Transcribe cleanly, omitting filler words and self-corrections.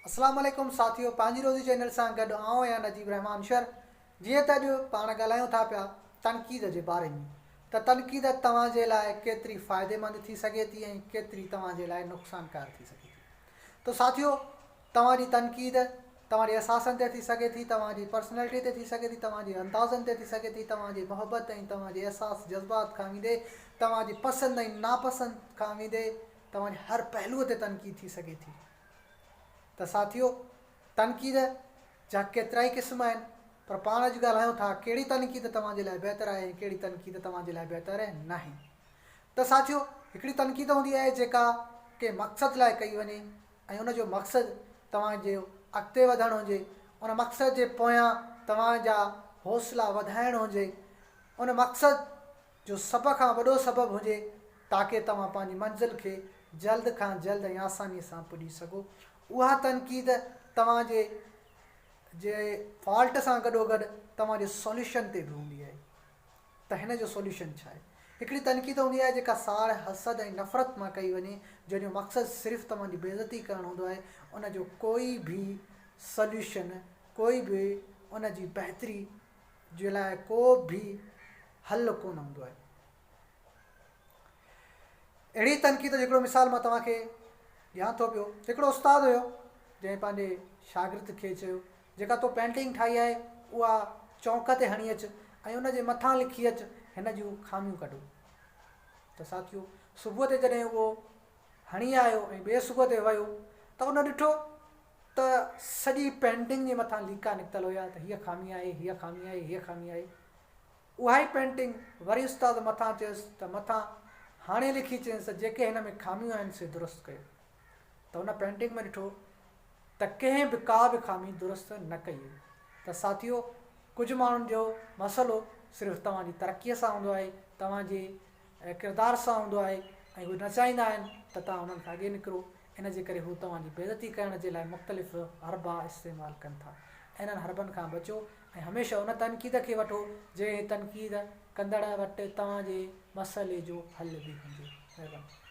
اسلام عليڪم ساٿيو پنهنجي روزي چينل سان گڏ آئون آهيان نجيب رحمان شر جيئن ته اڄ پاڻ ڳالهايون ٿا پيا تنقيد جي باري ۾ ته تنقيد توهان جي لاء ڪيتري فائديمند ٿي سگهي ٿي ۽ ڪيتري توهان جي لاء نقصانڪار ٿي سگهي ٿي ته ساٿيو توهان جي تنقيد توهان جي احساسن تي ٿي سگهي ٿي توهان جي پرسنالٽي تي ٿي سگهي ٿي توهان جي اندازن تي ٿي سگهي ٿي توهان جي محبت ۽ توهان جي احساس جذبات کان ويندي توهان جي پسند ۽ ناپسند کان ويندي توهان جي هر پهلوء تي تنقيد ٿي سگهي ٿي ته ساٿيو تنقيد جا ڪيترائي قسم آهن پر پاڻ اڄ ڳالهايون ٿا ڪهڙي تنقيد توهان جي لاء بهتر آهي ۽ ڪهڙي تنقيد توهان جي لاء بهتر ناهي ته ساٿيو هڪڙي تنقيد هوندي آهي جيڪا ڪنهن مقصد لاء ڪئي وڃي ۽ ان جو مقصد توهان جو اڳتي وڌڻ هجي ان مقصد جي پويان توهان جا حوصلا وڌائڻ هجي ان مقصد جو سڀ کان وڏو سبب هجي تاڪه توهان پنهنجي منزل کي جلد کان جلد ۽ آساني سان پڄي سگهو. اها تنقيد توهان جي جي فالٽ سان گڏوگڏ توهان جي سوليوشن تي به هوندي آهي ته هن جو سوليوشن ڇا آهي. هڪڙي تنقيد هوندي آهي جيڪا ساڙ، حسد ۽ نفرت مان ڪئي وڃي جنهن جو مقصد صرف توهان جي بيعزتي ڪرڻ هوندو آهي ان جو ڪوئي به سوليوشن ڪوئي به ان جي بهتري جي لاء ڪو به حل ڪونه هوندو آهي. اهڙي تنقيد جو هڪڙو مثال مان توهان کي ڏيان ٿو پيو. هڪڙو استاد هيو جنهن پنهنجي شاگرد کي چيو جيڪا تو پينٽنگ ٺاهي آهي اها چونڪ تي هڻي اچ ۽ ان جي مٿان لکي اچ هن جون خاميون ڪڍو. ته ساٿيو صبح تي جڏهن اهو هڻي آيو ۽ ٻئي صبح تي ويو ته ان ڏٺو ته سڄي پينٽنگ جي مٿان ليڪا نڪتل هيا ته هيء خامي آهي، هيء خامي آهي، هيء خامي آهي. اها ئي پينٽنگ وري استاد مٿان چيس ته مٿان هاڻي لکي چيس ته جيڪي هن ۾ خاميون آهن سي درست ڪيو. ته ان پينٽنگ ۾ ڏٺو ته ڪنهن به ڪا به خامي درست نه ڪئي هئي. ته ساٿيو ڪجهه ماڻهن جو مسئلو صرف توهان جي ترقيء سان هوندو آهي، توهان جي ڪردار سان هوندو آهي ۽ هو نه چاهيندا آهن ته توهان انهن کان اڳي نڪرو. ان جي ڪري هو توهان جي بيعزتي ڪرڻ جي لاء مختلف حربا استعمال ڪن ٿا. انهن حربن کان بچو ۽ هميشه ان تنقيد کي وٺو جنهن تنقيد ڪندڙ وٽ توهان جي مسئلي جو حل به هجي. مهرباني.